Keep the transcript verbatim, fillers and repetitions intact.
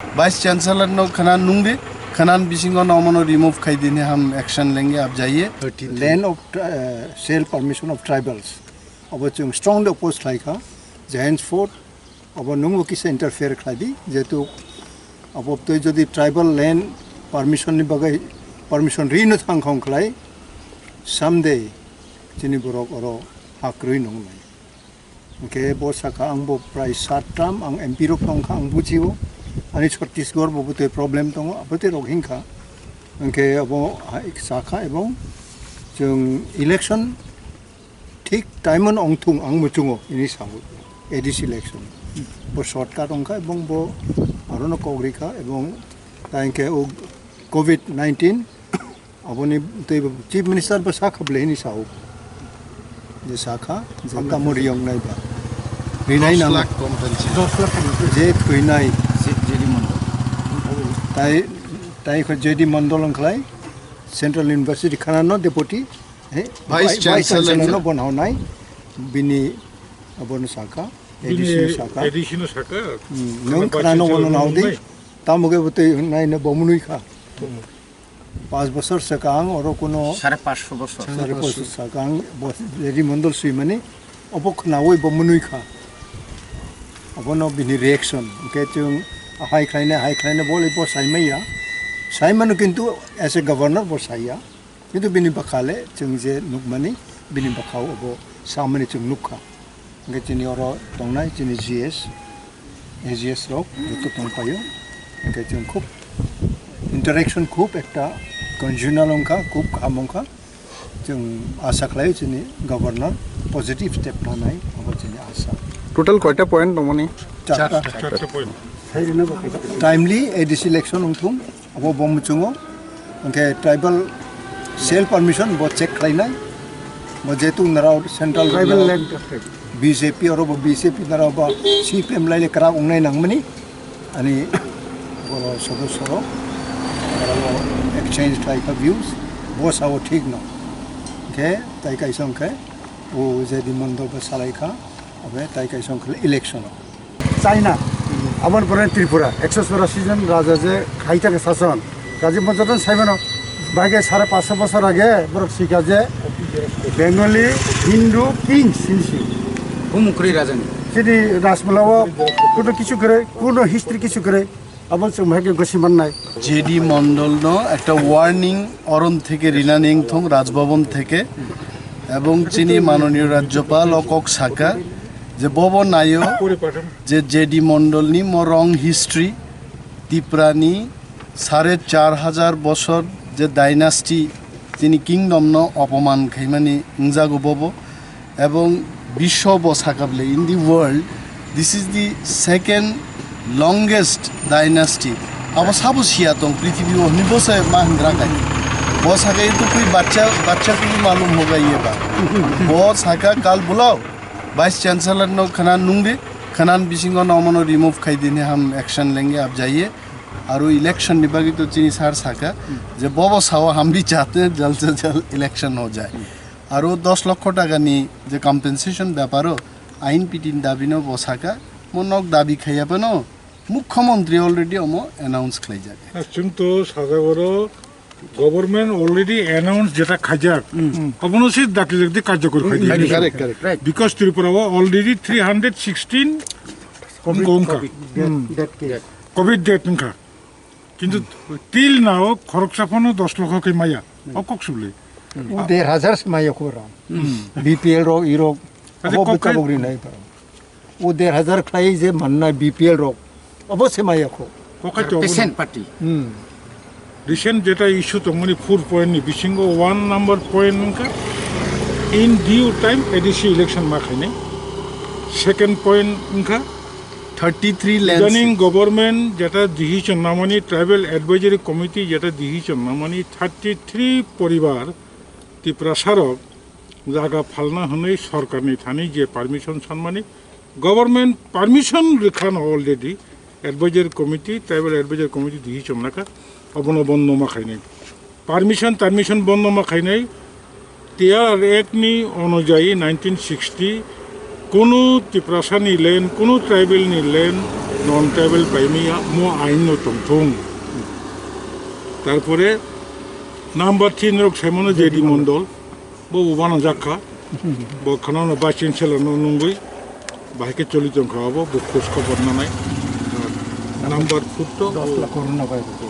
Vice Chancellor no khana nungdi, khanan bisingo no omono remove khai dini ham action lenge abjaiye. Land of tri- uh, sale permission of tribals. Abo chwng strongly oppose khlai kha. Je henceforth abo nungbo kisa interfere khlai di, jehetu abo twi jodi tribal land permission ni bagwi permission rino thang khong khlai, someday chini borok oro ha kwrwi nung lai. Hwnkhe bo sakha, ang bo prai sat term ang M P rok tong kha, ang bujio, ani Chhattisgarh bo bwtwi problem tongo, abwtwi rok hinkha. Hwnkhe abo hai sakha, ebong chwng election thik time-o ongthung ang muchungo, ini sao A D C election. Bo shortcut ongkha, ebong bo arono kok rikha, ebong ta hinkhe o covid nineteen Aboni tei bo Chief Minister bo sakha bwlehini sao. Je sakha, je tamo riyong nai ba. Rinai nang. Dos lakh compensation. Je thwinai. Je, J D Mandal. Tai, tai kho J D Mandal wngkhlai Central University khana no deputy, he, Vice Vice Chancellor Chancellor no. No bon hawnai. Bini abono sakha, Bini A D C no sakha. A D C no sakha. Hmm, Khana nung khana no Chancellor wono no naudi. Nai. Tamo ge bwtwi nai no bo munui kha. Pas bosor swkang oro kuno sare pansho bosor. Sare pansho swkang bo J D Mandal swimani obo khnaui bo mwnwi kha. Obono bini reaction. Hwnkhe chwng hai khlaina, hai khlaina bo le bo saimaya. Saimano kintu as a governor bo saiya. Kintu bini bwkha le chwng je nukmani, bini bwkhao obo samani chwng nukha. Hwnkhe chini oro tongnai chini G S, A G S rok joto tongphaio. Hwnkhe chwng khub interaction khub ekta congenial wngkha, khub kaham wngkha. Chwng asa khlaio chini governor positive step lanai, abo chini asa. Total koita point tongmani? Charta. Charta point. Timely A D C election wngthung. Abo bo muchungo, hwnkhe tribal sale permission bo check khlainai, bo jehetu narao central Tribal rao land. B J P oro bo B J P narao bo C P M laile kwrak wngnai nangmani, ani boro sodosyo rok narao exchange khlai kha views, bo sao thik no, hwnkhe tai kaisa hwnkhe o J D Mandal bo salai kha, obe tai kaisa hwnkhe election o. China, aboni pore Tripura, ekso chwrashi jon raja je khai thangkha sason. Gaji Bhattacharya saimano, bahai khe sare pansho bosor age borok sikha je Bengali, Hindu, Kings hinwi si. Bumung kwrwi rajani. Chini Rajmala o kuno kichu kwrwi, kuno history kichu kwrwi, abo chwng bahai khe gosi mannai. J D Mondol no ekta warning orom theke rinani wngthong Rajbhavan theke, ebong chini manoniyo Rajyapal o kok saka je bobo nayo je J D Mondol ni mo wrong history, Tipra ni sare char hajar bosor je dynasty chini kingdom no opoman khaimani wngjago bobo. Ebong biswo bo sakable, in the world, this is the second longest dynasty. Abo sabo siya tong prithibi o hwnwi bo se ma hwngra kai. Bo sakai tu koi bachcha, bachcha ko bhi malum hoga ye baat. Bo saka kal bulao, Vice Chancellor no khana nungdi, khanan bisingo no mono remove khai dini ham action lenge ab jaiye. Aro election ni bagwi to chini sir saka je bobo sao hamri chate jal se jal election ho jai. Aro dos lokho taka ni je compensation bepar o ain pitin dabi no bo saka, mo nok dabi khaiya phano mukhyamantri already omo announce khlaijak. Chwng to sajak oro government already announce jeta khaijak, obono se dakti dakti karjokor khaidi. Correct, correct. Because Tripura o already three hundred sixteen wngkha. Covid death wngkha. Kintu till now khoroksa phano dos lokho khe maya. O kok subli. O der hajar se maya khoro. B P L rok, i rok. Abo kok bwcha bwgri nai paro. O der hajar khlai je mannai B P L rok. Abo se maya kho. Kok hai to patient party. Hmm. Recent jeta issue tongmani four point ni bisingo one number point wngkha in due time A D C election ma khainai. Second point wngkha thirty three lands. Idaning government jeta decision namani, tribal advisory committee jeta decision namani, thirty three poribar Tiprasa rok jaga phalna hwnwi sorkarni thani je permission sanmani, government permission rwkha no already, advisory committee, tribal advisory committee decision lakha, obono bondo ma khainai. Permission, permission bondo ma khainai. T R Act ni onujayi nineteen sixty kunu Tiprasa ni land, kunu tribal ni land Non tribal paimia mo ain no tongthung. Tarpore number three norok saimano J D Mondol, bo bo bana jakha. Bo khana no vice chancellor no nungwi bahai khe choli tongkha abo, bo khos khobor nanai. Number four to